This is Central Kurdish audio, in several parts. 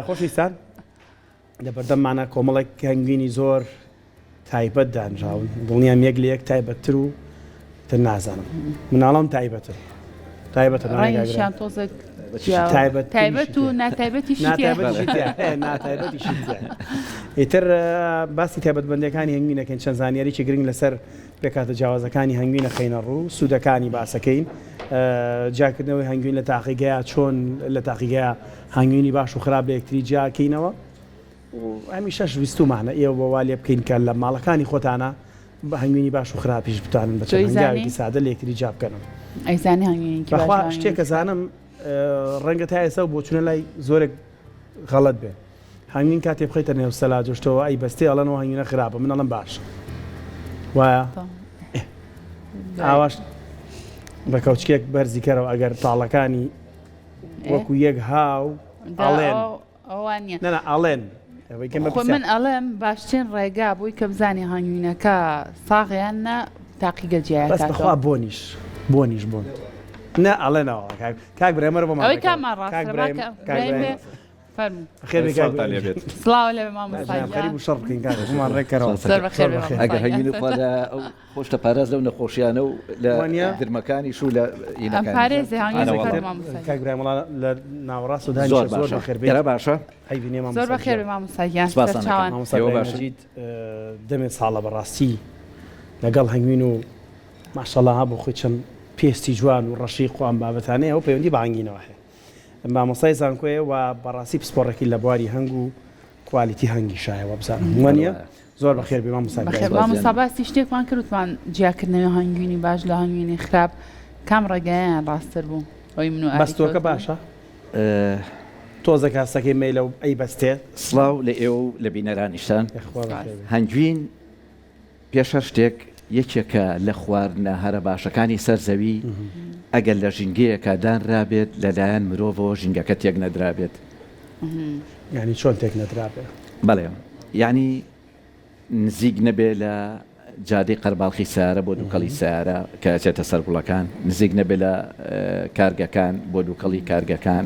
خۆشەویستان لە بەردەممانە کۆمەڵێک هەنگوینی زۆر تایبەت دانراون دڵنیام یەک لە یەک تایبەتتر و تر نازانم مناڵم تایبەتن تایبەتە ڕەنگیشیان تۆزێک تایبەت تایبەت و ناتایبەتیشی ناتایبەتیشی ئیتر باسی تایبەتمەندەکانی هەنگوینەکەین چەند زانیاریی گرنگ لەسەر پێکهاتە جیاوازەکانی هەنگوین ئەخەینە ڕوو، سوودەکانی باسەکەین، جیاکردنەوەی هەنگوین لە تاقیگەیا چۆن لە تاقیگەیا هەنگوینی باش و خراپ لە یەکتری جیاکەینەوە و هەمیشەش ویستومانە ئێوە وا لێ بکەین کە لە ماڵەکانی خۆتانا هەنگوینی باش و خراپیش بتوانن بە چەند هەنگاوێکی سادە لە یەکتری جیا بکەنەوە. ئەیزانی هەنگوینێکی باش بەخوا شتێک ئەزانم ڕەنگە تا ئێستا و بۆچوونە لای زۆرێک غەڵەت بێ. هەنگوین کاتێ بخەیتە نێو سەلاجەشتەوە ئەی بەستێ ئەڵێن ئەو هەنگوینە خراپە من ئەڵێم باشە وایە ئاواش بە کەوچکێک بەرزی کەرەوە ئەگەر تاڵەکانی وەکو یەک هاو ئەڵێن نەنا ئەڵێن خۆ من ئەڵێم باشترین ڕێگا بۆی کە بزانی هەنگوینەکە ساغیان نا تاقیگە جیایە بەس بەخوا بۆنیش بۆنیش بۆن نا ئەڵێنەوە کاک برێمەرە بۆمان ئەوەی کامان ڕاستە فەرموو. بەخێر بێی کاک سڵاوتان لێ بێت. سڵاو لێ بێ مامۆستا گیان. خەریک بوو شەڕ بکەین کاکە خۆمان ڕێک کەرەوە. زۆر بەخێر بێ مامۆستا ئەگەر هەنگوین خوا لە ئەو خۆشتە پاراز لەو نەخۆشیانە و لە درمەکانیش و لە ئینەکانیش. پارێزێ هەنگوین فەرموو مامۆستا گیان. کاک برایم وەڵا لە ناوەڕاست و دانیشە زۆر بەخێر بێیت. ئێرە باشە. عەیبی نییە مامۆستا زۆر بەخێر بێ مامۆستا گیان. سەرچاوان. مامۆستا برایم مەجید دەمێ ساڵە بەڕاستی لەگەڵ هەنگوین و ماشەڵا ها بۆ خۆی چەند پێستی جوان و ڕەشیق و ئەم بابەتانەیە و پەیوەندی بە هەنگینەوە هەیە. مامۆستای زانکۆیە و بەڕاستی پسپۆڕێکی لە بواری هەنگ و کوالیتی هەنگیشایە وابزانم وانیە؟ زۆر بەخێر بێ مامۆستا بەخێر مامۆستا باسی شتێکمان کرد وتمان جیاکردنەوەی هەنگوینی باش لە هەنگوینی خراپ کام ڕێگایان ڕاستتر بوو ئەوی من و ئاری بەستۆکە باشە تۆزێک هەستەکەی مەیلە و ئەی بەستێ. سڵاو لە ئێوە و لە بینەرانیشتان. هەنگوین پێش هەر شتێک یەکێکە لە خواردنە هەرە باشەکانی سەر زەوی، ئەگەر لە ژینگەیەکا دانرابێت لەلایەن مرۆڤەوە ژینگەکە تێک نەدرابێت. یانی چۆن تێک نەدرابێ؟ بەڵێ یانی نزیک نەبێ لە جادەی قەرباڵخی سەیارە بۆ دووکەڵی سەیارە کە ئەچێتە سەر گوڵەکان، نزیک نەبێ لە کارگەکان بۆ دووکەڵی کارگەکان،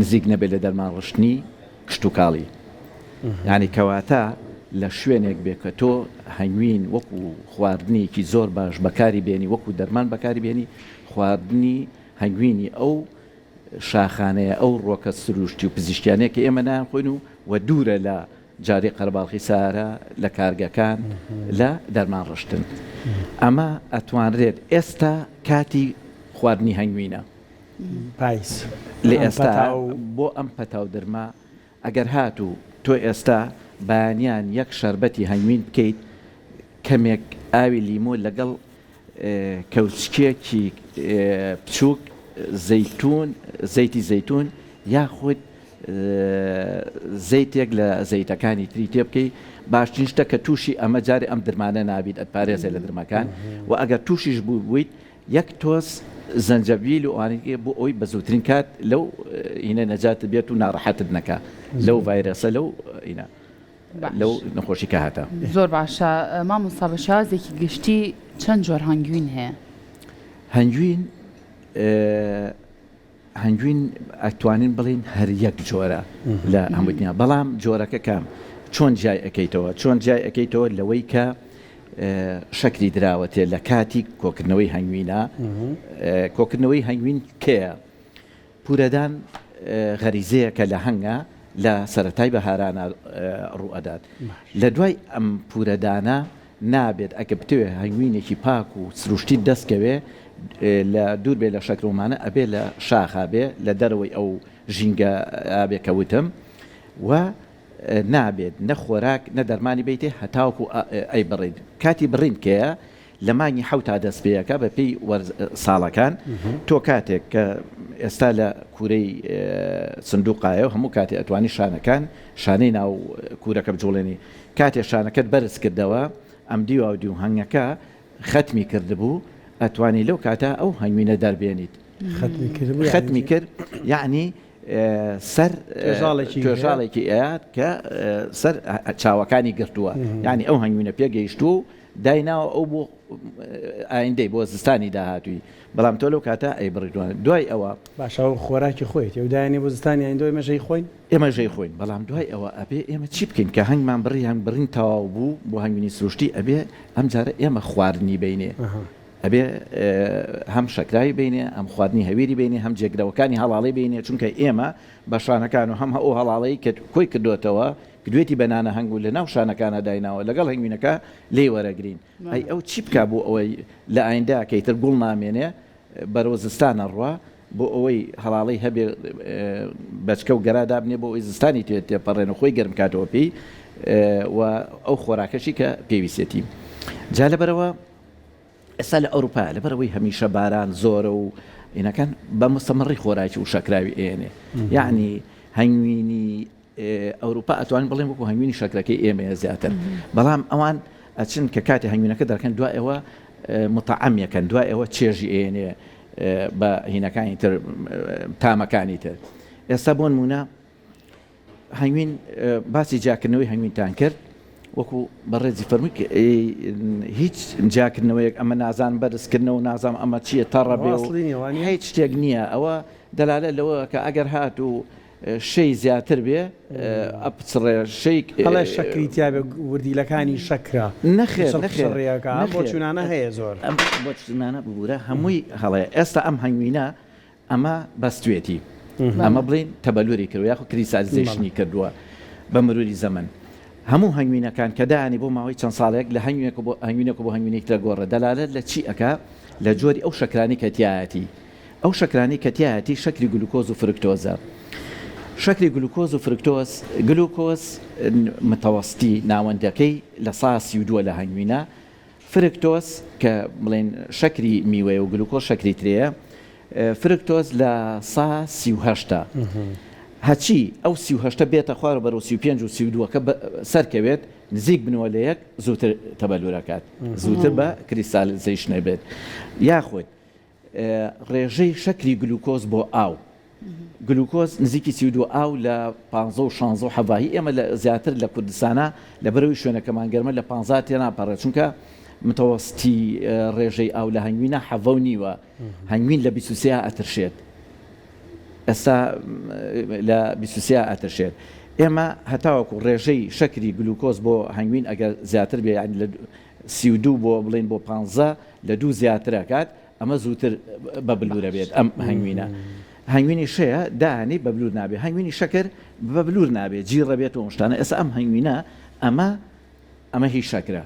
نزیک نەبێ لە دەرمان ڕشتنی کشتوکاڵی. یانی کەواتە لە شوێنێک بێ کە تۆ هەنگوین وەکو خواردنێکی زۆر باش بەکاری بێنی وەکو دەرمان بەکاری بێنی خواردنی هەنگوینی ئەو شاخانەیە ئەو ڕۆکە سروشتی و پزیشکیانەیە کە ئێمە نایان خۆین و و دوورە لە جادەی قەرەباڵخی سارە لە کارگەکان لە دەرمان ڕشتن ئەمە ئەتوانرێت ئێستا کاتی خواردنی هەنگوینە پایز لە ئێستا بۆ ئەم پەتا و درمە ئەگەر هاتوو تۆ ئێستا بەیانیان یەک شەربەتی هەنگوین بکەیت کەمێک ئاوی لیمۆ لەگەڵ کەوچکێکی بچووک زەیتون زەیتی زەیتون یاخود زەیتێک لە زەیتەکانی تری تێ بکەی باشترین شتە کە تووشی ئەمە جارێ ئەم درمانە نابیت ئەتپارێزێ لە درمەکان و ئەگەر تووشیش بوو بوویت یەک تۆز زەنجەبیل و ئەوانەی دیکە بۆ ئەوەی بە زووترین کات لەو هینە نەجاتت بێت و ناڕەحەتت نەکا لەو ڤایرەسە لەو هینە لەو نەخۆشی کە هاتە. زۆر باشە مامۆستا بە شێوازێکی گشتی چەند جۆر هەنگوین هەیە؟ هەنگوین هەنگوین ئەتوانین بڵێین هەر یەک جۆرە لە هەموو دنیا بەڵام جۆرەکە کام چۆن جیای ئەکەیتەوە چۆن جیای ئەکەیتەوە لەوەی کە شەکری دراوەتێ لە کاتی کۆکردنەوەی هەنگوینە کۆکردنەوەی هەنگوین کەیە پورەدان غەریزەیەکە لە هەنگە لە سەتای بەهارانە ڕوئەدات لە دوای ئەم پورەدانە نابێت ئەگەر بتەوێ هەنگوینێکی پاک و سروشتیت دەست کەوێ لە دوور بێ لە شەکر و مانە ئەبێ لە شاخا بێ لە دەرەوەی ئەو ژینگە ئابێ کە وتم و نابێت نە خۆراک نە دەرمانی بیتێ هەتاوکو ئەی بڕیت کاتی بڕین کەیە لە مانگی حەوتا دەست پێەکە بە پێی وەرز ساڵەکان تۆ کاتێک کە ئێستا لە کوورەی سندوقایە و هەموو کاتێ ئەتوانی شانەکان شانەی ناو کوورەکە بجوڵێنی کاتێ شانەکەت بەرز کردەوە ئەم دیواودیو هەنگەکە خەتمی کردبوو ئەتوانی لەو کاتە ئەو هەنگوینە دەربێنیت. خەتمی کردبوو یانی خەتمی کرد یەعنی سەر توێژاڵێکی هەیە. توێژاڵێکی ئەیات کە سەر چاوەکانی گرتووە یانی ئەو هەنگوینە پێگەیشتووە و. دایناوە ئەو بۆ ئایندەی بۆ زستانی داهاتووی بەڵام تۆ لەو کاتە ئەیبڕی دوای ئەوە. باشە ئەو خۆراکی خۆیەتی ئەو دایەنێ بۆ زستانی ئایندە ئێمەش ئەیخۆین؟ ئێمەش ئەیخۆین بەڵام دوای ئەوە ئەبێ ئێمە چی بکەین کە هەنگمان بڕی هەنگ بڕین تەواو بوو بۆ هەنگوینی سروشتی ئەبێ ئەم جارە ئێمە خواردنی بینێ ئەبێ هەم شەکراوی بینێ هەم خواردنی هەویری بینێ هەم جێگرەوەکانی هەڵاڵەی بینێ چونکە ئێمە بە شانەکان و هەم ئەو هەڵاڵەی کە کۆی کردۆتەوە کردوێتی بە نانە هەنگ و لە ناو شانەکانا دایناوە لەگەڵ هەنگوینەکە لێی وەرەگرین ئەی ئەو چی بکا بۆ ئەوەی لە ئایندە کە ئیتر گوڵ نامێنێ بەرەو زستان ئەڕوا بۆ ئەوەی هەڵاڵەی هەبێ بەچکە و گەرا دابنێ بۆ ئەوەی زستانی تێ تێپەڕێن و خۆی گەرم کاتەوە پێی و ئەو خۆراکەشی کە پێویستێتی جا لەبەرەوە ئێستا لە ئەوروپا لەبەرئەوەی هەمیشە باران زۆرە و ئینەکان بە مستەمڕی خۆراکی و شەکراوی ئێنێ یعنی هەنگوینی ئەوروپا ئەتوانین بڵێن وەکو هەنگوینی شەکرەکەی ئێمەیە زیاتر بەڵام ئەوان ئەچن کە کاتی هەنگوینەکە دەکەن دوای ئەوە متعەمیەکەن دوای ئەوە چێژی ئێنێ بە هینەکانی تر تامەکانی تر ئێستا بۆ نمونە هەنگوین باسی جیاکردنەوەی هەنگوینتان کرد وەکو بەڕێزی فەرمووی هیچ جیاکردنەوەیەک ئەمە نازان بەرزکردنەوە نازانم ئەمە چییە تەڕە بێ هیچ شتێک نییە ئەوە دەلالە لەوە کە ئەگەر هات و شەی زیاتر بێ ئەپچڕێ شەی ئەڵێ شەکری تیاێ وردیلەکانی شەکرە نەخێر نەخێر بۆچوونانە هەیە زۆر ئەم بۆچوونانە ببوورە هەمووی هەڵەیە ئێستا ئەم هەنگوینە ئەمە بەستوێتی ئەمە بڵێین تەبەلوری کردوە یاخود کریسالیزەیشنی کردووە بە مروری زەمەن هەموو هەنگوینەکان کە دایانی بۆ ماوەی چەند ساڵێک لە هەنگوێک بۆ هەنگوینێک بۆ هەنگوینێک ترە گۆڕە دەلالەت لە چی ئەکا لە جۆری ئەو شەکرانی کە تیایەتی ئەو شەکرانی کە تیایەتی شەکری گلوکۆز و فرکتۆزە شەکری گلوکۆز و فرکتۆز گلوکۆز متەوەستی ناوەندەکەی لە سا 32 لە هەنگوینە فرکتۆز کە بڵێین شەکری میوەیە و گلوکۆز شەکری ترێیە، فرکتۆز لە سا 38 ە. هەچی ئەو 38 ە بێتە خوار و بەرەو 35 و 32 ەکە سەرکەوێت، نزیک بنەوە لە یەک، زووتر تەبەلور ئەکات، زووتر بە crystallization ئەبێت. یاخود ڕێژەی شەکری گلوکۆز بۆ ئاو، گلوکۆز نزیکی 32 ئاو لە پانزە و شانزە و حەڤە هی ئێمە لە زیاتر لە کوردستانا لەبەرئەوەی شوێنەکەمان گەرمە لە پانزە تێناپەڕێت چونکە متەوەستی ڕێژەی ئاو لە هەنگوینە حەڤە و نیوە هەنگوین لە 23 ئەترشێت ئێستا لە 23 ئەترشێت ئێمە هەتاوەکو ڕێژەی شەکری گلوکۆز بۆ هەنگوین ئەگەر زیاتر بێ یانی لە 32 بۆ بڵین بۆ پانزە لە دوو زیاتر ئەکات ئەمە زووتر بە بلورە بێت ئەم هەنگوینە هەنگوینی شەیە دانی بە بلور نابێ هەنگوینی شەکر بە بلور نابێ جیڕە بێت و شتانە ئێستا ئەم هەنگوینە ئەمە ئەمە هی شەکرە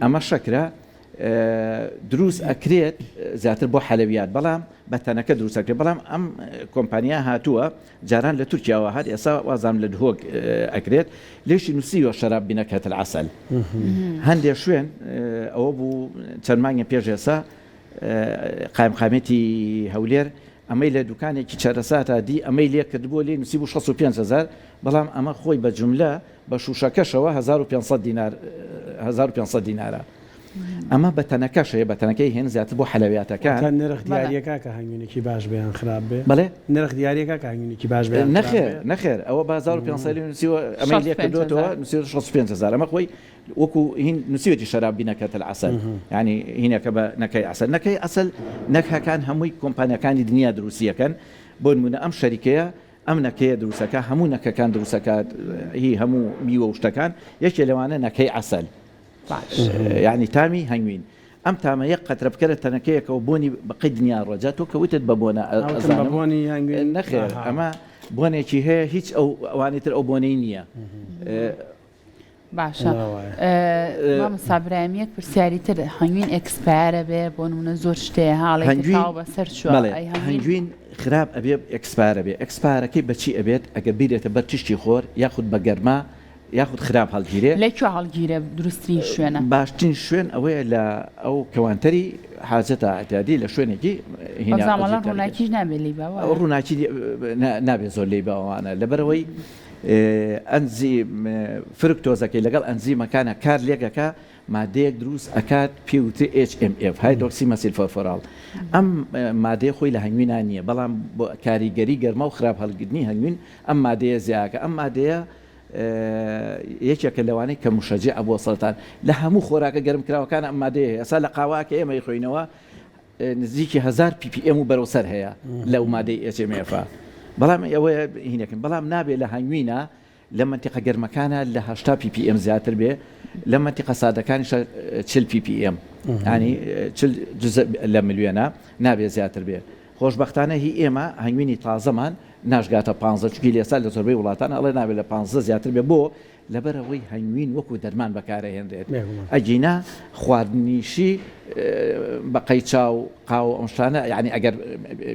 ئەمە شەکرە دروست ئەکرێت زیاتر بۆ حەلەویات بەڵام بە تەنەکە دروست ئەکرێت بەڵام ئەم کۆمپانیا هاتووە جاران لە تورکیاوە هات ئێستا وازانم لە دهۆک ئەکرێت لێشی نووسیوە شەراب بنەکهة العسل هەندێ شوێن ئەوە بوو چەند مانگە پێش ئێستا قایمقامێتی هەولێر ئەمەی لە دوکانێکی چەرەساتا دی ئەمەی لێ کردبوو لێ نووسی بوو 65 هزار بەڵام ئەمە خۆی بە جملە بە شوشەکەشەوە 1500 دینار 1500 دینارە ئەمە بە تەنەکەش هەیە بە تەنەکەی هێن زیاتر بۆ حەلەویاتەکان. واتە نرخ دیاریەکا کە هەنگوینێکی باش بێ یان خراپ بێ؟ بەڵێ. نرخ دیاریەکا کە هەنگوینێکی باش بێ یان خراپ نەخێر بێ؟ نەخێر ئەوە بە 1500 لێ نووسیوە ئەمەی لێ 65 کردۆتەوە هەزار. نووسیوە 65 هەزار ئەمە خۆی وەکو هین نووسیوێتی شەراب بینەکەت العسل یعنی هینەکە بە نەکەی عسل نەکەی عسل نەکهەکان هەمووی کۆمپانیاکانی دنیا دروستیەکەن بۆ نمونە ئەم شەریکەیە ئەم نەکەیە دروستەکا هەموو نەکەکان دروستەکات هی هەموو میوە و شتەکان یەکێ لەوانە نەکەی عسل باش. یانی تامی هەنگوین ئەم تامە یەک قەترە بکەرە تەنەکەیەکەوە بۆنی بەقەی دنیا ڕۆ جا تۆ کە وتت بە بۆنە ئەوتم بە ئەزانم بۆنی هەنگوین نەخێر ئاها. ئەمە بۆنێکی هەیە هیچ ئەو ئەوانی تر ئەو بۆنەی نییە باشە نا وایە. مامۆستا برایم یەک پرسیاری تر هەنگوین expire ە بێ بۆ نمونە زۆر شتێ هاڵێ هەنگوین تاو بەسەر چووە بەڵێ ئەی هەنگوین هەنگوین خراپ ئەبێ expire ە بێ expire ەکەی بەچی ئەبێت ئەگەر بیرێتە بەر تیشکی خۆر یاخود بە گەرما یاخود خراپ هەڵگیرێ. لە کوێ هەڵگیرێ دروستترین شوێنە؟ باشترین شوێن ئەوەیە لە ئەو کەوانتەری حاجەتە ئەعتیادی لە شوێنێکی هینا بەزام وەڵا ئەجێ ڕووناکیش نابێ لێی با وایە؟ ڕووناکی نابێ زۆر لێی با ئەوانە لەبەرئەوەی ئەنزیم فرکتۆزەکەی لەگەڵ ئەنزیمەکانە کار لێک ئەکا مادەیەک دروست ئەکات پێی وترێ HMF hydroxymethylfurfural ئەم مادەیە خۆی لە هەنگوینا نییە بەڵام بۆ کاریگەری گەرما و خراپ هەڵگرتنی هەنگوین ئەم مادەیە زیاکە ئەم مادەیە. یەکێکە لەوانەی کە مشەجیعە بۆ سەرەتان لە هەموو خۆراکە گەرمکراوەکان ئەم مادەیە هەیە ئێستا لە قاوە کە ئێمە ئەیخۆینەوە نزیکی 1000 ppm و بەرەو سەر هەیە لەو مادەی HMF بەڵام ئەوەیە هینەکەن بەڵام نابێ لە هەنگوینە لە مەنتیقە گەرمەکانا لە 80 ppm زیاتر بێ لە مەنتیقە ساردەکانیشە 40 ppm ینی 40 جزء لە ملیۆنە نابێ زیاتر بێ خۆشبەختانە هی ئێمە هەنگوینی تازەمان ناشگاتە پانزە چونکی لێستا لە زۆربەی وڵاتان ئەڵێ نابێت لە پانزە زیاتر بێ بۆ؟ لەبەرئەوەی هەنگوین وەکو دەرمان بەکارئەهێنرێت ئەگینا خواردنیشی بە قەیچا و قاو ئەم شتانە یعنی ئەگەر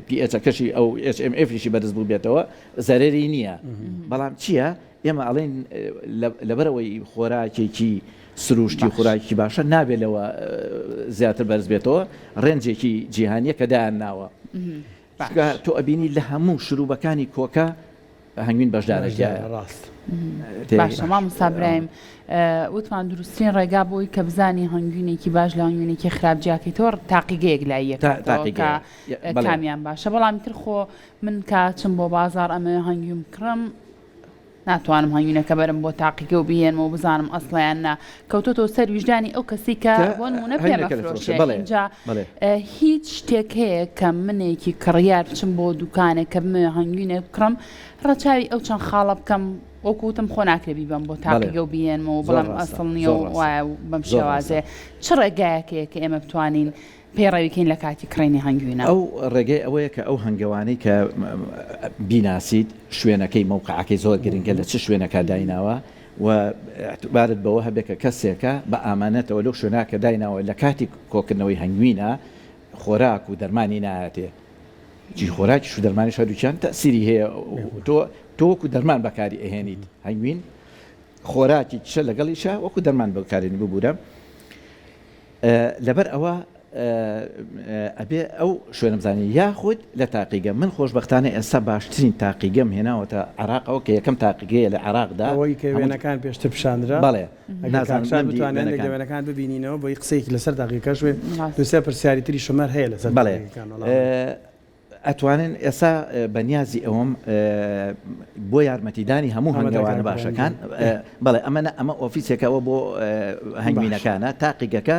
pH ەکەشی ئەو HMF یشی بەرز بووبێتەوە زەرەری نییە بەڵام چییە ئێمە ئەڵێن لەبەرئەوەی خۆراکێکی سروشتی خۆراکی باشە نابێت لەوە زیاتر بەرز بێتەوە range ێکی جیهانیە کە دایان ناوە چونکە تۆ ئەبینی لە هەموو شروبەکانی کۆکا هەنگوین بەشدارە تیایا. ڕاست. باشە مامۆستا برایم وتمان دروستترین ڕێگا بۆی کە بزانی هەنگوینێکی باش لە هەنگوینێکی خراپ جیاکەیتەوە تاقیگەیەک لای یەکەکەوە کە کامیان باشە بەڵام تر خۆ من کە چم بۆ بازار ئەمەوێ هەنگوین بکڕم ناتوانم هەنگوینەکە بەرم بۆ تاقیگە و بیهێنمەوە و بزانم ئەسڵە یان نا، کەوتۆتەوە سەر ویژدانی ئەو کەسەی کە بۆ نموونە پێم ئەفرۆشێ، ئینجا هیچ شتێک هەیە کە منێکی کڕیار بچم بۆ دوکانێک کە بمەوێ هەنگوینێک بکڕم ڕەچاوی ئەو چەند خاڵە بکەم وەکو وتم خۆ ناکرێ بیبەم بۆ تاقیگە و بیهێنمەوە بڵێم ئەسڵ نییە و وایە و بەم شێوازەیە چ ڕێگایەک هەیە کە ئێمە بتوانین پەیڕەوی کەین لە کاتی کڕینی هەنگوینە. ئەو ڕێگەی ئەوەیە کە ئەو هەنگەوانەی کە بیناسیت شوێنەکەی مەوقعەکەی زۆر گرنگە لە چ شوێنەکە دایناوە و ئیعتبارت بەوە هەبێ کە کەسێکە بە ئامانەتەوە لەو شوێنە کە دایناوە لە کاتی کۆکردنەوەی هەنگوینە خۆراک و دەرمانی نایەتێ جی خۆراکیش و دەرمانیش هەردووکیان تەئسیری هەیە تۆ تۆ وەکو دەرمان بەکاری ئەهێنیت هەنگوین خۆراکیشە لەگەڵیشە وەکو دەرمان بەکارێنی ببورە لەبەر ئەوە ئەبێ ئەو شوێنە بزانین یاخود لە تاقیگە من خۆشبەختانە ئێستا باشترین تاقیگەم هێناوەتە عێراقەوە کە یەکەم تاقیگەیە لە عێراقدا ئەوەی کە وێنەکان پێشتر پیشاندرا بەڵێ ئەگەر نازانم کاک شاد نەمدی بتوانێت هەندێک لە وێنەکان وێنەکان ببینینەوە بۆی قسەیەکی لەسەر تاقیگەکەش بێ دوو سێ پرسیاری تری شمار هەیە لەسەر بەڵێ تاقیگەکان وەڵام بدەن. ئەتوانن ئێستا بەنیازی ئەوەم بۆ یارمەتیدانی هەموو ئەمە هەنگەوانە دەکات باشەکان برایم بەڵێ ئەمە نە ئەمە ئۆفیسێکە ئەوە بۆ باش هەنگوینەکانە تاقیگەکە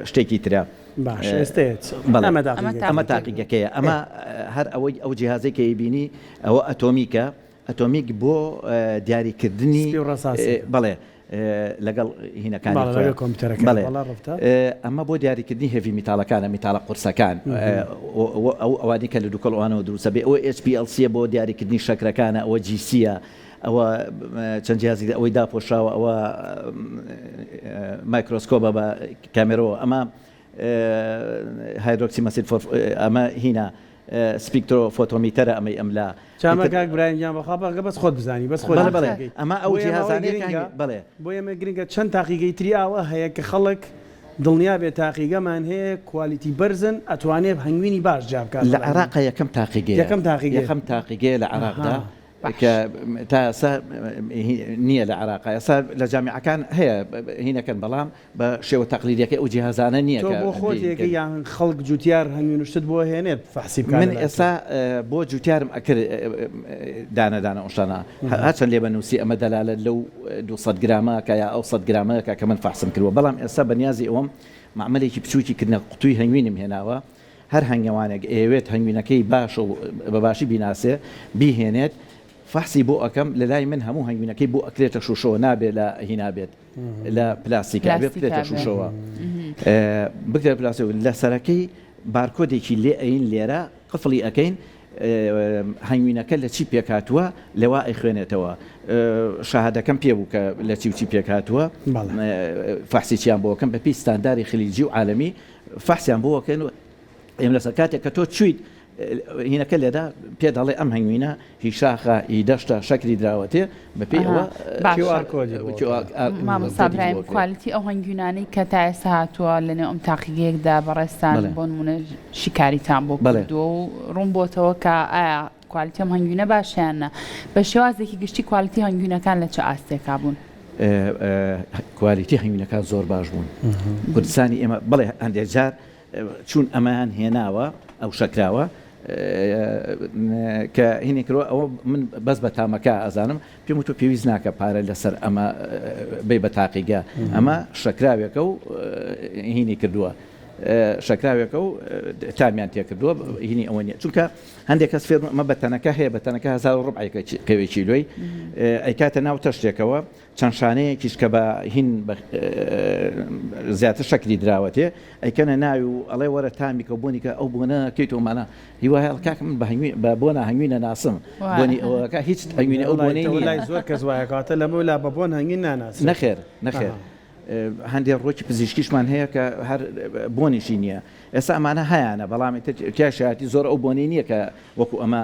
شتێکی ترە باش ئێستا چ بەڵێ ئەمە ئەمە تاقیگەکەیە ئەمە تاقیگەکەیە تاقیگەکەیە ئەمە هەر ئەوەی ئەو جیهازەی کە ئەیبینی ئەوە ئەتۆمیکە ئەتۆمیک بۆ دیاریکردنی سپی و ڕەساسێکە. بەڵێ لەگەڵ هینەکانی بەڵێ خۆیان لەگەڵ کۆمپیوتەرەکەی بەڵێ بەڵێ ڕەفتە. ئەمە بۆ دیاریکردنی heavy metal ەکانە میتاڵە قورسەکان ئەو ئەوانی کە لە دووکەڵ ئەوانەوە دروستە بێ ئەوە HPLC بۆ دیاریکردنی شەکرەکانە ئەوە GC یە ئەوە چەند جیازی ئەوەی داپۆشراوە ئەوە مایکرۆسکۆبە بە کامێرەوە ئەمە hydroxy methyl ئەمە هینا spectrophotometer ە ئەمەی ئەملا. چامە کاک برایم گیان بەخوا بەغە بەس خۆت بزانی بەس خۆت بەڵێ بەڵێ بکەی ئەمە ئەو بۆ ئێمە ئەوەی جیهازانەیە گرنگە کاک بەڵێ. بۆ ئێمە گرنگە چەند تاقیگەی تری ئاوا هەیە کە خەڵک دڵنیا بێت تاقیگەمان هەیە quality بەرزن ئەتوانێ هەنگوینی باش جیا بکاتەوە لە لە هەنگوین عێراقا یەکەم تاقیگەیە یەکەم تاقیگەیە یەکەم تاقیگەیە لە عێراقدا ئەها. کە تا ئێستا نییە لە عێراق ئێستا لە جامیعەکان هەیە هینەکەن بەڵام بە شێوە تەقلیدیەکەی ئەو جیهازانە نییە تۆ کە بۆ خۆت پێی یەکەی بکەن. یان خەڵک جوتیار هەنگوین و شتت بۆ هێنێت فەحسی بکات من لەلای تۆ؟ ئێستا بۆ جوتیارم ئەکرد دانە دانە ئەو شتانە هەرچەند لێ بەنووسی ئەمە دەلالەت لەو 200 گرامە کە یا ئەو 100 گرامە کە کە من فەحسم کردووە بەڵام ئێستا بەنیازی ئەوەم مەعمەلێکی بچووکی کردنە قوتووی هەنگوینم هێناوە هەر هەنگەوانێک ئەیەوێت هەنگوینەکەی باشە و بە باشی بیناسێ بیهێنێت فەحسی بۆ ئەکەم لەلای من هەموو هەنگوینەکەی بۆ ئەکرێتە شوشەوە نابێ لە هینا بێت لە پلاستیکا بێ پلاستیکا بکرێتە بێ. شوشەوە بکرێت پلاستیک لە سەرەکەی بارکۆدێکی لێ ئەین لێرە قفڵی ئەکەین هەنگوینەکە لە چی پێکهاتووە لەوا ئەیخوێنێتەوە شەهادەکەم پێ بوو کە لە چی و چی پێکهاتووە فەحسی چیان بۆ ئەکەم بەپێی ستانداری خلیجی و عالەمی فەحسیان بۆ ئەکەن و ئێم لەسەر کاتێک کە تۆ چویت هینەکە لێدا پێ دەڵێ ئەم هەنگوینە هی شاخە هی دەشتە شەکری دراوەتێ بەپێی ئەوە باشە QR code ی بۆ ئەکەن. مامۆستا برایم quality ئەو هەنگوینانەی کە تا ئێستا هاتووە لەنێو ئەم تاقیگەیەکدا بەڕێزتان بەڵێ. بۆ نموونە شیکاریتان بۆ بەڵێ. کردووە و ڕوون بۆتەوە کە ئایا quality ئەم هەنگوینە باشە یان نا بە شێوازێکی گشتی quality هەنگوینەکان لە چ ئاستێکا بوون؟ quality هەنگوینەکان زۆر باش بوون کوردستانی ئێمە بەڵێ هەندێک جار چوون ئەمەیان هێناوە ئەو شەکراوە. کە هینی کردوە ئەوە من بەس بە تامەکە ئەزانم پێم وتوە پێویست ناکە پارە لەسەر ئەمە بەی بە تاقیگە ئەمە شەکراوێکە و هینی کردووە شەکراوێکە و تامیان تێکردووە هینی ئەوە نیە چونکە هەندێک کەس فێر ئەمە بە تەنەکە هەیە بە تەنەکە هەزار و ڕبعێکە کەوێ کیلۆی ئەیکاتە ناو تەشتێکەوە چەند شانەیەکیش کە بە هین زیاتر شەکری دراوەتێ ئەیکەنە ناوی و ئەڵێ وەرە تامی کە بۆنی کە ئەو بۆنە کەیت و مانا هیوا هەیە کاکە من بە هەنگوین بە بۆنە هەنگوینە ناسم بۆنی ئەوەکە هیچ هەنگوینە ئەو بۆنەی نییە. لای زۆر کەس وایە کەواتە لەمەو لا بە بۆن هەنگوین ناناسرێت. نەخێر نەخێر هەندێک ڕووەکی پزیشکیشمان هەیە کە هەر بۆنیشی نییە ئێستا ئەمانە هەیانە بەڵام ئیتر تیا شایەتی زۆر ئەو بۆنەی نییە کە وەکو ئەمە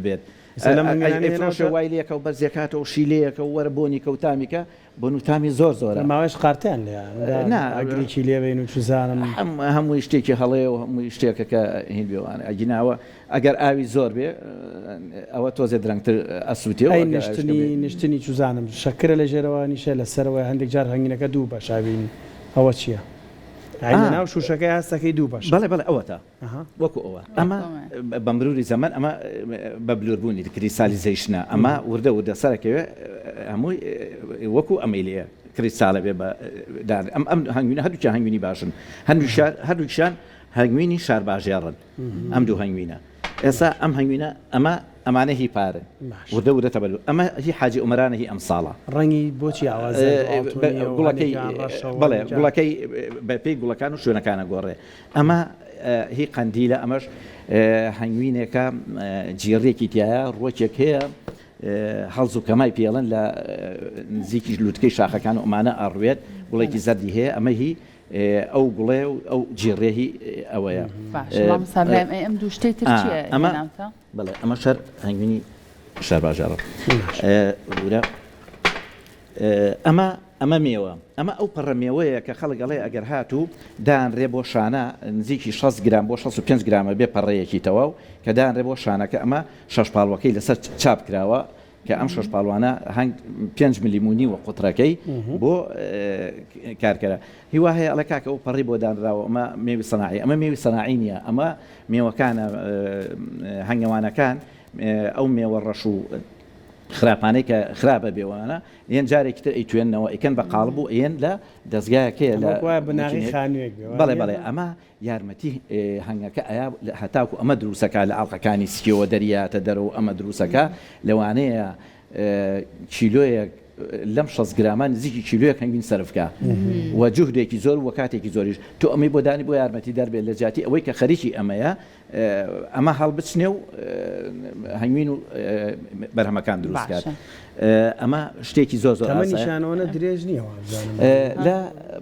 بێت. ئەیفرۆشێ وای لێکە و بەرزیەکاتەوە و شیلەیەکە و وەرە بۆنی کە و تامی کە بۆن و تامی زۆر زۆرە. لە ماوەیش قارتیان لێیە نا ئەگریکی لێ بین و چوزانم. هەمووی شتێکی هەڵەیە و هەمووی شتێکە کە هین بێ وانە ئەگینا ئەوە ئەگەر ئاوی زۆر بێ ئەوە تۆزێ درەنگتر ئەسووتێ و ئەی نشتنی نشتنی چوزانم شەکرە لە ژێرەوە نیشە لە سەرەوەیە هەندێک جار هەنگینەکە دوو بەش ئەبینی ئەوە چییە؟ یانی لە ناو شووشەکەی هەستەکەی دوو بەشە. بەڵێ بەڵێ ئەوەتە. وەکو ئەوە ئەمە بە مروری زەمەن ئەمە بە بلوربوونی crystallization ە ئەمە وردە وردە سەرەکەوێ هەمووی وەکو ئەمەی لێ کریستالە بێ بە دار ئەم ئەم هەنگوینە هەردووکیان هەنگوینی باشن هەندوو هەردووکیان هەنگوینی شارباژێڕن ئەم دوو هەنگوینە ئێستا ئەم هەنگوینە ئەمە ئەمانە هی پارن وردە وردە تەبەلو ئەمە هی حاجی ئۆمەرانە هی ئەم ساڵە. ڕەنگی بۆچی ئاوا زەرد و ئاڵتونیە و گوڵەکەی هەندێکیان ڕەشە و بەڵێ هەندێکیان. گوڵەکەی بە پێی گوڵەکان و شوێنەکان ئەگۆڕێ ئەمە هی قەندیلە ئەمەش هەنگوینێکە جیڕێکی تایە ڕوەکێک هەیە هەڵز و کەمای پێڵن لە نزیکیش لوتکەی شاخەکان و ئەمانە ئەڕوێت گوڵێکی زەردی هەیە ئەمە هی ئەو گوڵێ و ئەو جیڕێ هی ئەوەیە. باشە مامۆستا برایم ئەی ئەم دوو شتەی تر چییە ئەمە بەڵێ ئەمە شەر هەنگوینی شارباژێڕە بورە ئەمە ئەمە مێوە ئەمە ئەو پەڕە مێوەیە کە خەڵک ئەڵێ ئەگەر هاتوو دانرێ بۆ شانە نزیکی 6 گرام بۆ 65 گرامە بێ پەڕەیەکی تەواو کە دانرێ بۆ شانەکە ئەمە شەش پاڵوەکەی لەسەر چاپ کراوە کە ئەم شەش پاڵوانە هەنگ پێنج ملیم و نیوە قوترەکەی بۆ کارکەرە هیوا هەیە ئەڵێ کاکە ئەو پەڕی بۆ دانراوە ئەمە مێوی سەناعی ئەمە مێوی سەناعی نییە ئەمە مێوەکانە هەنگەوانەکان ئەو مێوە ڕەش و خراپانەی کە خراپە بێوانە یەن جارێکی تر ئەیتوێنەوە ئەیکەن بە قاڵب و ئەیەن لە دەزگایەکەیە لە بناغەی خانوویەک بەڵێ بەڵێ ئەمە یارمەتی هەنگەکە ئەیا هەتاکو ئەمە دروسەکا لە ئاڵقەکانی سکیەوە دەریاتە دەرەوە ئەمە دروسەکا لەوانەیە کیلۆیەک لەم 60 گرامە نزیکی کیلۆیەک هەنگوین سەرف کا و جوهدێکی زۆر و کاتێکی زۆریش تۆ ئەمەی بۆ دانی بۆ یارمەتی دەر بێت لە جیاتی ئەوەی کە خەریکی ئەمەیە ئەمە هەڵبچنێ و هەنگوین و بەرهەمەکان دروست کات ئەمە شتێکی زۆر زۆر ئاسایە. تەمەنیشیان ئەوەنە درێژ نییە وابزانم. لە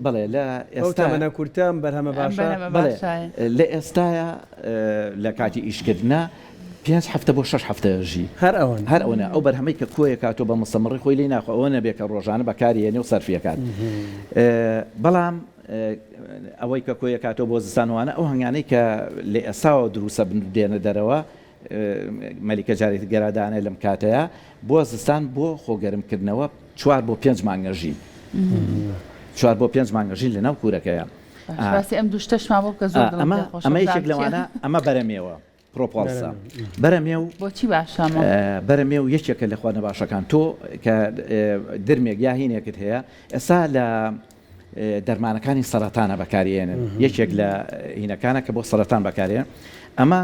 بەڵێ لە ئێستا ئەو تەمەنە کورتە ئەم بەرهەمە باشە. بەڵێ لە ئێستایا لە کاتی ئیشکردنا پێنج هەفتە بۆ شەش هەفتە ژی. هەر ئەوەنە. هەر ئەوەنە ئەو بەرهەمەی کە کۆیەکاتەوە بە مستەمڕی خۆی لێی ناخوا ئەوە نەبێ کە ڕۆژانە بەکاری یەنێ و سەرفی ئەکات بەڵام ئەوەی کە کۆیەکاتەوە بۆ زستان وانە ئەو هەنگانەی کە لە ئێستاوە دروستە بن دێنە دەرەوە مەلیکە جارێک گەرا دانێ لەم کاتەیا بۆ زستان بۆ خۆ گەرم کردنەوە چوار بۆ پێنج مانگە ژین چوار بۆ پێنج مانگە ژین لە ناو کوورەکەیە باسی ئەم دوو شتەشمان بۆ بکە زۆر ئەمە ئەمە یەکێک لەوانە ئەمە بەرەمێوە پرۆپۆڵسە بەرەمێو بۆچی باشە ئەمە؟ بەرەمێو یەکێکە لە خواردنە باشەکان تۆ کە درمێک یا هینێکت هەیە ئێستا لە دەرمانەکانی سەرەتانە بەکارێنن یەکێک لە هینەکانە کە بۆ سەرەتان بەکارێن ئەمە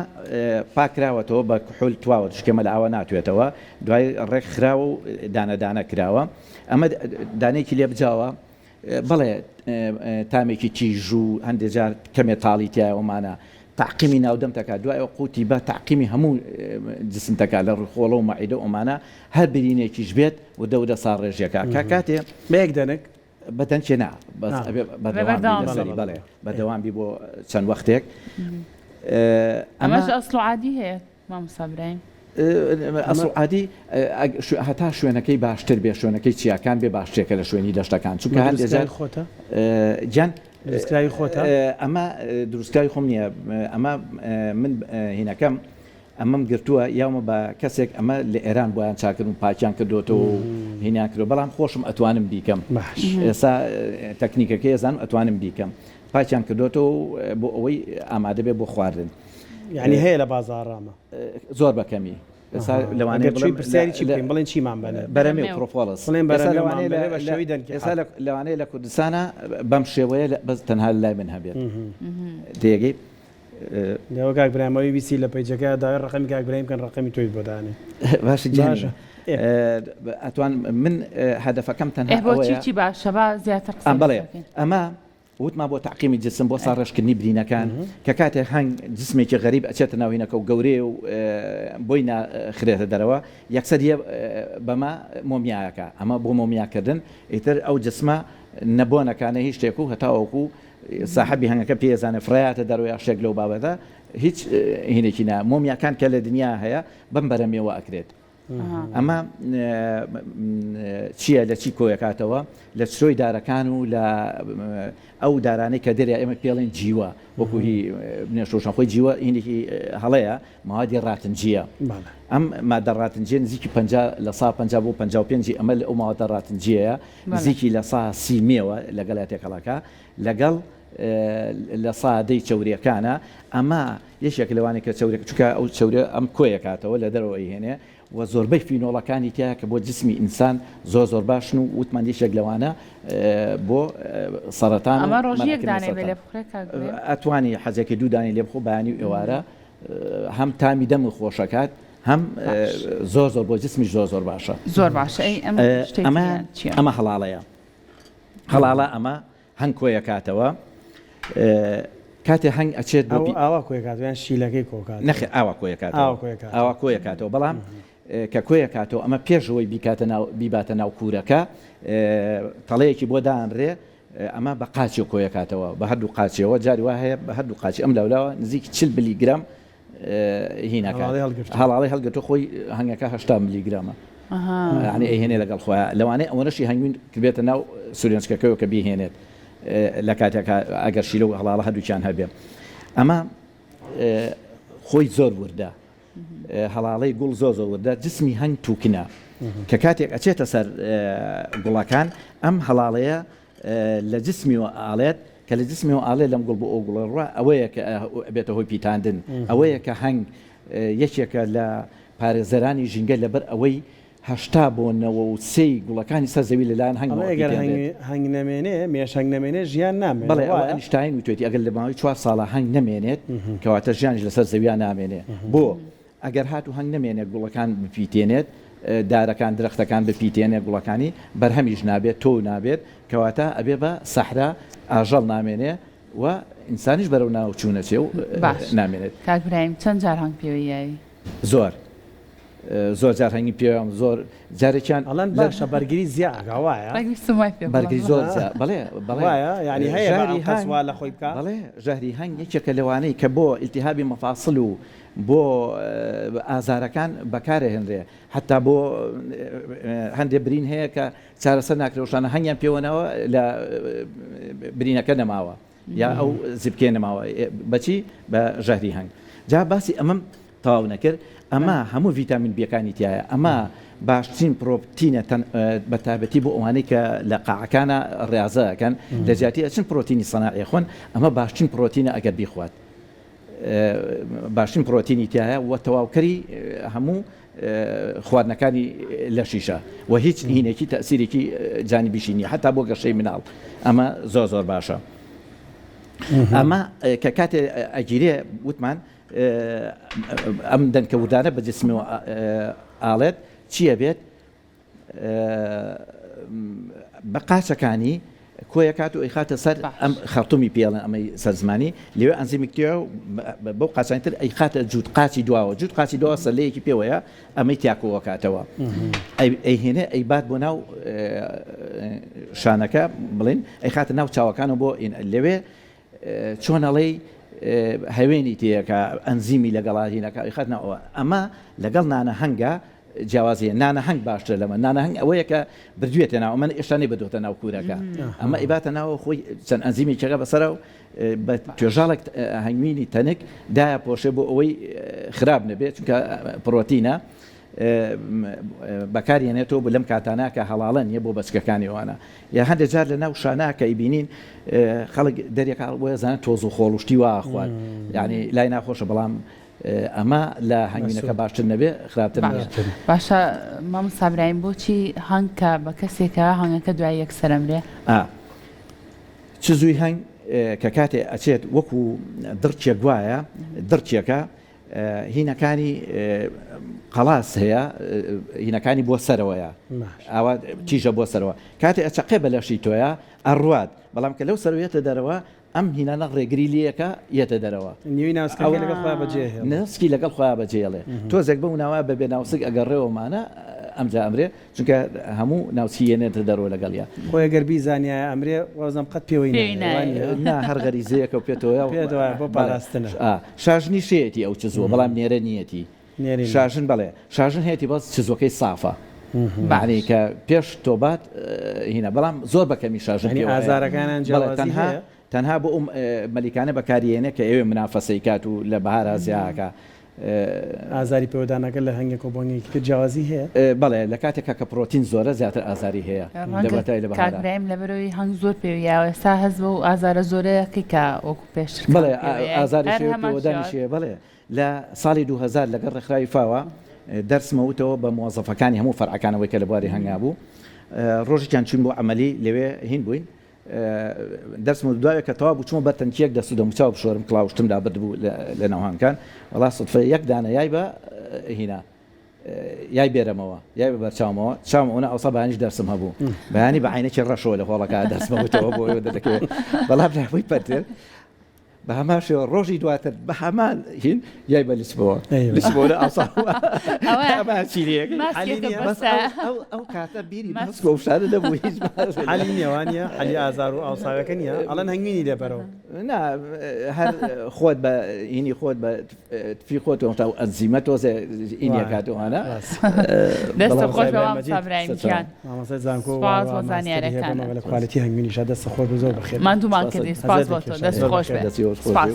پاکراوەتەوە بە کحول تواوە شکێمە لە ئاوە ناتوێتەوە دوای ڕێک خراوە و دانەدانە کراوە ئەمە دانێکی لێ بجاوە بەڵێ تامێکی تیژ و هەندێ جار کەمێ تاڵی تیایە ئەومانە تەعقیمی ناو دەم تەکا دوای ئەوە قوتی بە تەعقیمی هەموو جسم تەکا لە ڕیخۆڵە و مەعیدە و ئەمانە هەر برینێکیش بێت وردە وردە ساڕێژیەکا کا کاتێ بە یەک دەنک؟ بە دەنکێ نا بەس ئەبێ بەردەوام بی لەسەری بەڵێ بەردەوام بی بۆ چەند وەختێک ئەمەش ئەسڵ و عادی هەیە مامۆستا برایم. ئەسڵ و عادی هەتا شوێنەکەی باشتر بێ شوێنەکەی چیاکان بێ باشترێکە لە شوێنی دەشتەکان چونکە هەندێ جار خۆتە گیان دروستکراوی خۆتە ئەمە دروستکراوی خۆم نییە ئەمە من هینەکەم ئەمەم گرتووە یاومە بە کەسێک ئەمە لە ئێران بۆیان چاکردن و پاکیان کردوێتەوە و هینیان کردو بەڵام خۆشم ئەتوانم بیکەم ئێستا تەکنیکەکەی ئەزانم ئەتوانم بیکەم پاکیان کردوێتەوە بۆ ئەوەی ئامادە بێ بۆ خواردن. یانی هەیە لە بازاڕامە؟ زۆر بە کەمی. ئێستا لەوانەیە بڵێم پرسیاری چی بکەین بڵێن چیمان بەنێ؟ بەرەمێ و پرۆپۆڵس. بڵێن بەرەمێ بەنێ بە شێوەی دەنکی ئێستا لەوانەیە لە کوردستانە بەم شێوەیە بەس تەنها لای من هەبێت. تێگەی؟ لەوە کاک برایم ئەوەی ویستی لە page ەکە داوای ڕەقەمی کاک برایم بکەن ڕەقەمی تۆی بۆ دانێ. باشە گیان باشە. ئەتوان من هەدەفەکەم تەنها ئەوەیە. بۆچی چی باشە با زیاتر قسەی بەڵێ ئەمە وتمان بۆ تەعقیمی جسم بۆ ساڕێژکردنی برینەکان کە کاتێک هەنگ جسمێکی غەریب ئەچێتە ناو هینەکە و گەورەیە و بۆی ناخرێتە دەرەوە یەکسەر یە بەمە مۆمیایەکە ئەمە بۆ مۆمیاکردن ئیتر ئەو جسمە نەبۆنەکە نە هیچ شتێک و هەتاوەکو ساحەبی هەنگەکە پێزانێ فڕێیاتە دەرەوە یا شتێک لەو بابەتە هیچ هینێکی نا مۆمیاکان کە لە دنیا هەیە بەم بەرەمێوە ئەکرێت ئەمە چییە لە چی کۆیەکاتەوە لە چرۆی دارەکان و لە ئەو دارانەی کە دەریا ئێمە پێڵێن جیوە وەکو هی بنێشۆشان خۆی جیوە هینێکی هەڵەیە ماوادی ڕاتنجیە ئەم مادە ڕاتنجیە نزیکی 50 لە سا 50 بۆ 55 ئەمە لە ئەو ماوەدە ڕاتنجیەیە نزیکی لە سا سی مێوە لەگەڵ تێکەڵەکە لەگەڵ لە سا دەی چەوریەکانە ئەمە یەکێک لەوانەی کە چەوریەکە چونکە ئەو چەوریە ئەم کۆیەکاتەوە لە دەرەوە ئەیهێنێ و زۆربەی فینۆڵەکانی تیایە کە بۆ جسمی ئینسان زۆر زۆر باشن و وتمان یەکێک لەوانە بۆ سەرەتان و ئەمە ڕۆژی یەک دانەی بێ لێ بخورێ کاک برێ؟ ئەتوانی حەزێکی دوو دانەی لێ بخۆ بەیانی و ئێوارە هەم تامی دەمت خۆشەکات هەم زۆر زۆر بۆ جسمیش زۆر زۆر باشە. زۆر باشە ئەی ئەم شتەی ئەمە چییە؟ ئەمە هەڵاڵەیە هەڵاڵە ئەمە هەنگ کۆیەکاتەوە کاتێ هەنگ ئەچێت بۆ ئاوا کۆیەکاتەوە یان شیلەکەی کۆکات نەخێر ئاوا کۆیەکاتەوە ئاوا کۆیەکاتەوە بەڵام کە کۆیەکاتەوە ئەمە پێشەوەی بیکاتە ناو بیباتە ناو کوورەکە تەڵەیەکی بۆ دانرێ ئەمە بە قاچی کۆیەکاتەوە بە هەردوو قاچیەوە جاری وا هەیە بە هەردوو قاچی ئەم لاولاوە نزیک 40 ملیگرام هینەکە هەڵاڵی هەڵگرتو خۆی هەنگەکە هەشتا ملیگرامە یعنی ئەیهێنێ لەگەڵ خۆیان لەوانەیە ئەوەنەشی هەنگوین بێتە ناو سورێنچکەکەەوە کە بیهێنێت لە کاتێکا ئەگەر شیلە و هەڵاڵە هەردووکیان هەبێ ئەمە خۆی زۆر وردە هەڵاڵەی گوڵ زۆر زۆر وردە جسمی هەنگ تووکنە کە کاتێک ئەچێتە سەر گوڵەکان ئەم هەڵاڵەیە لە جسمیەوە ئاڵێت کە لە جسمیەوە ئاڵێ لەم گوڵ بۆ ئەو گوڵە ڕوا ئەوەیە کە ئەبێتە هۆی پیتاندن ئەوەیە کە هەنگ یەکێکە لە پارێزەرانی ژینگە لەبەر ئەوەی 80 بۆ 93 گوڵەکانی سەر زەوی لەلایەن هەنگەوە ئەگەر پیتێنرێت. هەنگ نەمێنێ مێش هەنگ نەمێنێ ژیان نامێنێ بەڵێ ئەوە وایە؟ ئەنیشتاین وتوێتی ئەگەر لە ماوەی چوار ساڵا هەنگ نەمێنێت کەواتە ژیانیش لەسەر زەویا نامێنێ بۆ؟ ئەگەر هاتوو هەنگ نەمێنێت گوڵەکان بپیتێنێت، دارەکان درەختەکان بپیتێنێت گوڵەکانی، بەرهەمیش نابێت، تۆو نابێت، کەواتە ئەبێ بە سەحرا، ئاژەڵ نامێنێ و ئینسانیش بەرەو ناوچوون ئەچێ و باش نامێنێت. کاک برایم چەند جار هەنگ پێوەی یاوی؟ زۆر زۆر جار هەنگی پێوەم زۆر جارێکیان ئەڵێن باشە بەرگری زیا ئەکا وایە؟ ڕێک ویستم وای پێ بڵێم. بەرگری زۆر زیا بەڵێ بەڵێ وایە یانی هەیە بە ژەهری ئەنقەست هەنگ وا لە خۆی بکا؟ بەڵێ ژەهری هەنگ یەکێکە لەوانەی کە بۆ ئیلتیهابی مەفاسل و بۆ ئازارەکان بەکارئەهێنرێ حەتا بۆ هەندێ برین هەیە کە چارەسەر ناکرێ وشانە هەنگیان پێوەناوە لە برینەکە نەماوە یا ئەو زیپکێ نەماوە بەچی بە ژەهری هەنگ جا باسی ئەمەم تەواو نەکرد ئەمە هەموو ڤیتامین بیەکانی تایە ئەمە باشترین پرۆتینە بە تایبەتی بۆ ئەوانەی کە لە قاعەکانە ڕاضەکەن لە جیاتی ئەچن پرۆتینی سەناعی خۆن ئەمە باشترین پرۆتینە ئەگەر بیخوات باشترین پرۆتینی تیایە و تەواوکەری هەموو خواردنەکانی لەشیشە و هیچ هینێکی تەسیرێکی جانبیشی نییە حتا بۆ گەشەی مناڵ ئەمە زۆر زۆر باشە ئەمە کە کاتێ ئەگیرێ وتمان ئەم دەنکە وردانە بە جسمەوە ئاڵێت چییە بێت بە قاچەکانی کۆیەکات و ئەیخاتە سەر ئەم خەرتومی پێڵێن ئەمەی سەر زمانی لەوێ ئەنزیمی تێ بەو قاچانی تر ئەیخاتە جووت قاچی دواوە جووت قاچی دواوە سەلەیەکی پێوەیە ئەمەی تیاکۆوەکاتەوە ئەیهێنێ ئەیبات بۆ ناو شانەکە بڵێن ئەیخاتە ناو چاوەکانەوە بۆ لەوێ چۆن ئەڵێی هەوێنی تێیەکا ئەنزیمی لەگەڵا هینەکا ئەیخات ناو ئەوە ئەمە لەگەڵ نانە هەنگا جیاوازی هەیە نانە هەنگ باشترە لەمە نانە هەنگ ئەوەیە کە بردوێتە ناو ئەمە ئێشتا نەیبردووەتە ناو کوورەکە ئەمە ئیباتە ناوە خۆی چەند ئەنزیمێکەکە بەسەرە و بە توێژاڵێک هەنگوینی تەنک دایە پۆشێ بۆ ئەوەی خراپ نەبێت چونکە پڕۆتینە. بەکاری ئەنێتەوە بۆ لەم کاتانە کە هەڵاڵە نیە بۆ بەچکەکانی ئەوانە یا هەندێک جار لە ناو شانە کە ئەیبینین خەڵک دەریەکا بۆیە زانێت تۆز و خۆڵ و شتی وا ئەخوات یعنی لای ناخۆشە بەڵام ئەمە لە هەنگوینەکە باشتر نەبێ خراپتر نیە. باشە مامۆستا برایم بۆچی هەنگ کە بە کەسێکە هەنگەکە دوای یەکسەر ئەمرێ؟ ئا چ زووی هەنگ کە کاتێ ئەچێت وەکو دڕکێک وایە دڕکێکە هینەکانی قەڵاس هەیە هینەکانی بۆ سەرەوەیە ئاوا تیژە بۆ سەرەوە کاتێ ئەچەقێ بە لەشی تۆیە ئەڕوات بەڵام کە لەو سەرەوە یەتە دەرەوە ئەم هینانە ڕێگری لێیەکە یەتە دەرەوە. نیوی ناوسکەکەی لەگەڵ خۆیا بەجێ ئەهێڵێ. ناوسکی لەگەڵ خۆیا بەجێ ئەڵێ. تۆزێک بەو ناوە بە بێ ناوسک ئەگەڕێوەمانە ئەمجا ئەمرێ چونکە هەموو ناوسکی یەنێتە دەرەوە لەگەڵیا. خۆی گەر بیزانیایە ئەمرێ وابزانم قەت پێوەی نایە وا نییە؟ نا هەر غەریزەیەکە و پێتەوەیە. پێتەوەیە بۆ پاراستنە. ئا شاژنیش هەیەتی ئەو چزووە بەڵام نێرە نییەتی. نێرینە. شاژن بەڵێ شاژن هەیەتی بەس چزوەکەی سافە مەعنی کە پێش تۆبات هینە بەڵام زۆر بە کەمی شاژن یانی پێوەیە ئازارەکانیان بەڵێ جیاوازی تەنها هەیە؟ تەنها بۆ ئەو مەلیکانە بەکاری یەنێ کە ئەوێ منافەسەی کات و لە بەهارا زیاکا. ئازاری پێوەدانەکە لە هەنگێکەوە بۆ هەنگێکی تر جیاوازی هەیە؟ بەڵێ لە کاتێکا کە پڕۆتین زۆرە زیاتر ئازاری هەیە لە ڕەنگە بەتای لە کاک بەهارا. برایم لەبەرئەوەی هەنگ زۆر پێوی یاوە ئێستا هەست بەو ئازارە زۆرە ئەکەی کە وەکو پێشتر کەم بەڵێ پێوەیە ئازاریش هەر هەیە و هەمان پێوەدانیش شێواز. هەیە بەڵێ لە ساڵی 2000 لەگەڵ ڕێکخراوی فاوە دەرسمە وتەوە بە موەزەفەکانی هەموو فەرعەکان ئەوەی کە لە بواری هەنگا بوو ڕۆژێکیان چوین بۆ عەمەلی لەوێ هین بووین دەرسم و دواوێ کە تەواو بوو چوومە بەر تەنکیەک دەست و دەموچاو بشۆرم کڵاوشتم لابردبوو لە ناو هەنگکان وەڵا سوتفە یەک دانە یای بە هینا یای بێرەمەوە یای بە بەرچاومەوە چاوم ئەونا ئەوسا بەیانیش دەرسم هەبوو بەیانی بە عینەکی ڕەشەوە لە هۆڵەکە دەرسمە وتەوە بۆ ئەوە دەردەکەوێت بەڵام لە پەرتر بە هەمان شێوە ڕۆژی دواتر بە هەمان هین یای بە لچبەوە لچبەوە لە ئاسا ئەمە چیریەکەی بەس ئەو ئەو کاتە بیری ماسک و شارە نەبوو هیچ حەلی نییە وانییە حەلی ئازار و ئاوساوەکە نییە ئەڵێن هەنگوینی لێبەرەوە نا هەر خۆت بە هینی خۆت بە تفی خۆت و ئەنزیمە تۆزێ ئینیە کاتەوانە دەست خۆش بێ مامۆستا برایم گیان مامۆستای زانکۆ سپاس بۆ زانیارەکانت لە quality هەنگوینیشا دەست خۆش بێ زۆر بەخێر ماندوومان کردی سپاس بۆ تۆ دەست خۆش بێ سپاس.